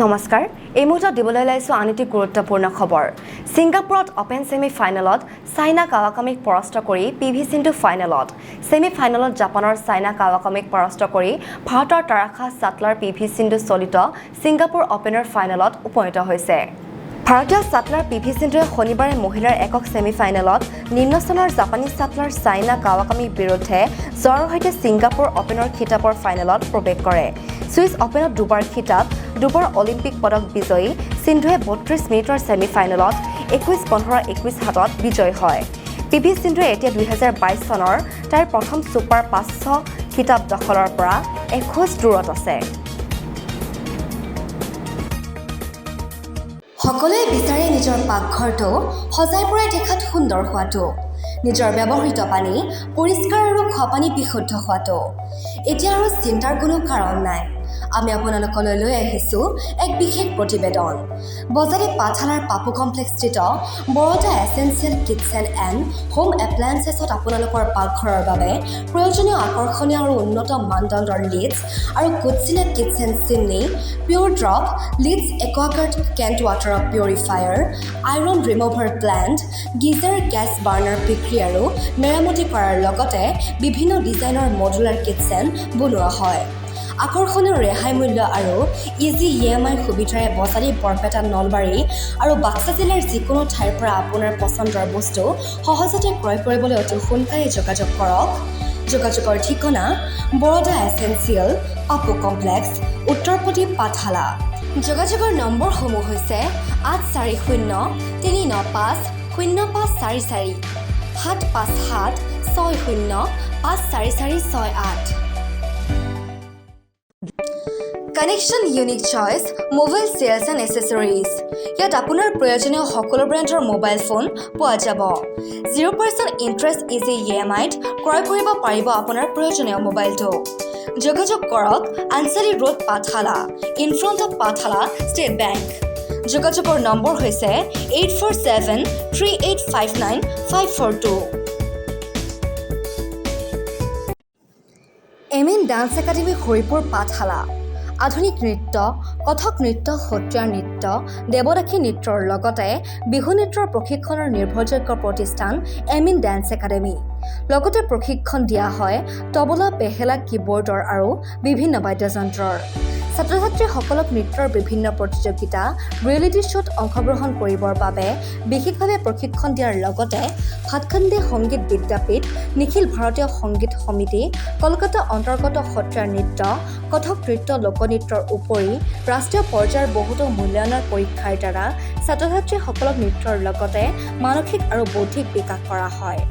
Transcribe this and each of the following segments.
নমস্কাৰ, এই মুহূৰ্তত দিবলৈ ওলাইছোঁ আন এটি গুৰুত্বপূৰ্ণ খবৰ। ছিংগাপুৰত অ'পেন ছেমি ফাইনেলত চাইনা কাৱাকামিক পৰাস্ত কৰি পি ভি সিন্ধু ফাইনেলত। ছেমি ফাইনেলত জাপানৰ চাইনা কাৱাকামিক পৰাস্ত কৰি ভাৰতৰ তাৰকা শ্বাটলাৰ পি ভি সিন্ধু চলিত ছিংগাপুৰ অ'পেনৰ ফাইনেলত উপনীত হৈছে। ভাৰতীয় শ্বাটলাৰ পি ভি সিন্ধুৱে শনিবাৰে মহিলাৰ একক ছেমি ফাইনেলত নিম্নস্থানৰ জাপানী শ্বাটলাৰ চাইনা কাৱাকামিৰ বিৰুদ্ধে জয়ৰ সৈতে ছিংগাপুৰ অ'পেনৰ খিতাপৰ ফাইনেলত প্ৰৱেশ কৰে। ছুইছ অ'পেনত দুবাৰ খিতাপ, দুবাৰ অলিম্পিক পদক বিজয়ী সিন্ধুৱে 32 মিনিটৰ ছেমি ফাইনেলত 21-15, 21-7ত বিজয়ী হয়। পি ভি সিন্ধুৱে এতিয়া 2022 চনৰ তাইৰ প্ৰথম ছুপাৰ 500 খিতাপ দখলৰ পৰা এখোজ দূৰত আছে। সকলোৱে বিচাৰে নিজৰ পাকঘৰটো সজাই পৰাই দেখাত সুন্দৰ হোৱাটো, নিজৰ ব্যৱহৃত পানী পৰিষ্কাৰ আৰু খোৱাপানী বিশুদ্ধ হোৱাটো। এতিয়া আৰু চিন্তাৰ কোনো কাৰণ নাই। আমি আপোনালোকলৈ লৈ আহিছোঁ এক বিশেষ প্ৰতিবেদন। বজালী পাঠশালাৰ পাপু কমপ্লেক্সস্থিত বৰদা এচেঞ্চিয়েল কিটচেন এণ্ড হোম এপ্লায়েন্সেছত আপোনালোকৰ পাকঘৰৰ বাবে প্ৰয়োজনীয় আকৰ্ষণীয় আৰু উন্নত মানদণ্ডৰ লিডছ আৰু কুটচিনা kitchen chimney, pure drop Leeds, Aquaguard Kent water purifier, iron remover plant, geyser, gas burner বিক্ৰী আৰু মেৰামতি কৰাৰ লগতে বিভিন্ন ডিজাইনৰ মডুলাৰ কিটচেন বনোৱা হয়। আকৰ্ষণীয় ৰেহাই মূল্য আৰু ইজি ইএমআইৰ সুবিধাৰে বজালী, বৰপেটা, নলবাৰী আৰু বাক্সা জিলাৰ যিকোনো ঠাইৰ পৰা আপোনাৰ পচন্দৰ বস্তু সহজতে ক্ৰয় কৰিবলৈ অতি সোনকালে যোগাযোগ কৰক। যোগাযোগৰ ঠিকনা: বৰদা এচেঞ্চিয়েল, পাপু কমপ্লেক্স, উত্তৰপতি, পাঠশালা। যোগাযোগৰ নম্বৰসমূহ হৈছে 8403950544, 7576054468। Connection unique choice mobile sales and accessories. ইয়াত আপোনাৰ প্ৰয়োজনীয় সকলো ব্ৰেণ্ডৰ মোবাইল ফোন পোৱা যাব। 0% ইণ্টাৰেষ্ট, ইজি ইএমআইত ক্ৰয় কৰিব পাৰিব আপোনাৰ প্ৰয়োজনীয় মোবাইলটো। যোগাযোগ কৰক আঞ্চলি road, Pathsala, in front of Pathsala state bank. যোগাযোগৰ নম্বৰ হৈছে 8473859542। M N dance academy, Haripur, পাঠশালা। আধুনিক নৃত্য, কথক নৃত্য, সত্ৰীয়া নৃত্য, দেৱদাসী নৃত্যৰ লগতে বিহু নৃত্যৰ প্ৰশিক্ষণৰ নিৰ্ভৰযোগ্য প্ৰতিষ্ঠান এম ইন ডান্স একাডেমী। লগতে প্ৰশিক্ষণ দিয়া হয় তবলা, বেহেলা, কীবৰ্ডৰ আৰু বিভিন্ন বাদ্যযন্ত্ৰৰ। ছাত্ৰ ছাত্ৰীসকলক নৃত্যৰ বিভিন্ন প্ৰতিযোগিতা, ৰিয়েলিটি শ্ব'ত অংশগ্ৰহণ কৰিবৰ বাবে বিশেষভাৱে প্ৰশিক্ষণ দিয়াৰ লগতে ভাটখণ্ডে সংগীত বিদ্যাপীঠ, নিখিল ভাৰতীয় সংগীত সমিতি, কলকাতা অন্তৰ্গত সত্ৰীয়া নৃত্য, কথক নৃত্য, লোকনৃত্যৰ উপৰি ৰাষ্ট্ৰীয় পৰ্যায়ৰ বহুতো মূল্যায়নৰ পৰীক্ষাৰ দ্বাৰা ছাত্ৰ ছাত্ৰীসকলক নৃত্যৰ লগতে মানসিক আৰু বৌদ্ধিক বিকাশ কৰা হয়।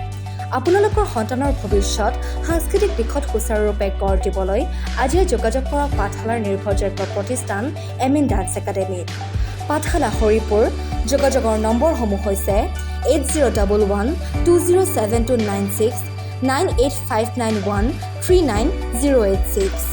আপোনালোকৰ সন্তানৰ ভৱিষ্যত সাংস্কৃতিক দিশত সুচাৰুৰূপে গঢ় দিবলৈ আজিয়ে যোগাযোগ কৰক পাঠশালাৰ নিৰ্ভৰযোগ্য প্ৰতিষ্ঠান এম ইন ডান্স একাডেমীত, পাঠশালা, হৰিপুৰ। যোগাযোগৰ নম্বৰসমূহ হৈছে 8011207296, 9859139086।